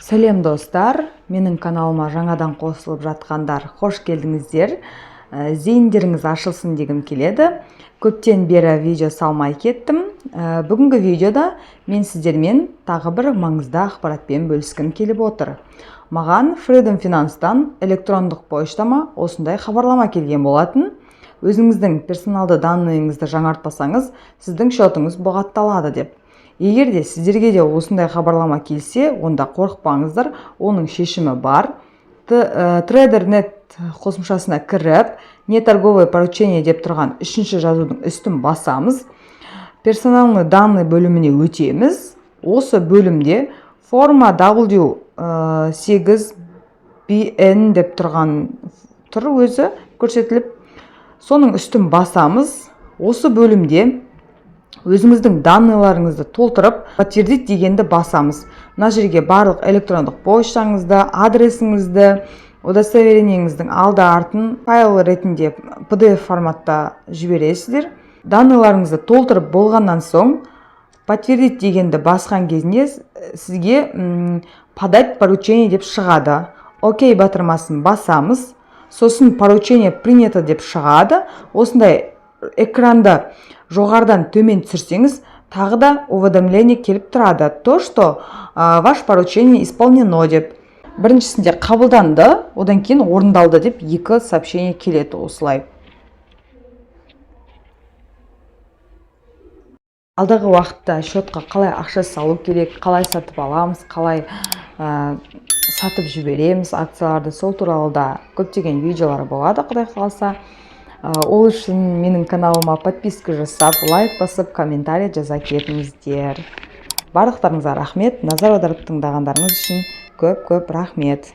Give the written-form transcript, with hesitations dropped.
Сәлем, достар! Менің каналыма жаңадан қосылып жатқандар, қош келдіңіздер! Зейіндеріңіз ашылсын дегім келеді. Көптен бері видео салмай кеттім. Бүгінгі видеода мен сіздермен тағы бір маңызды ақпаратпен бөліскім келіп отыр. Маған Freedom Finance-тан электрондық почтама осындай хабарлама келген болатын: өзіңіздің персоналды данныйыңызды жаңартпасаңыз, сіздің счетыңыз бұғатталады деп. Егер де сіздерге де осындай хабарлама келсе, онда қорықпаңыздар, оның шешімі бар. TraderNet қосымшасына кіріп, «Неторговое поручение» деп тұрған үшінші жазудың үстін басамыз, «Персональный данные» бөліміне өтеміз. Осы бөлімде форма W 8 BN деп тұрған тұр өзі көрсетіліп, соның үстін басамыз. Осы бөлімде өзіңіздің данныйларыңызды толтырып, «Подтвердить» дегенді басамыз. Мына жерге барлық электрондық почтаңызды, адресіңізді, удостоверениеңіздің алды артын файл ретінде PDF форматта жібересіздер. Данныйларыңызды толтырып болғаннан соң, «Подтвердить» дегенді басқан кезінде сізге «Подать поручение» деп шығады. «Окей» батырмасын басамыз. Сосын «Поручение принято» деп шығады. Осындай экранды жоғарыдан төмен түсірсеңіз, тағы да уведомление келіп тұрады, то что ваше поручение исполнено деп. Біріншісінде қабылданды, одан кейін орындалды деп екі сообщение келеді. Осылай алдағы уақытта счетқа қалай ақша салу керек, қалай сатып аламыз, қалай сатып жібереміз акцияларды, сол туралы да көптеген видеолар болады, құдай қаласа. Ол үшін менің каналыма подписка жасап, лайк басып, комментарий жаза кетіңіздер. Барлықтарыңызға рахмет! Назар аударып тыңдағандарыңыз үшін көп көп рахмет.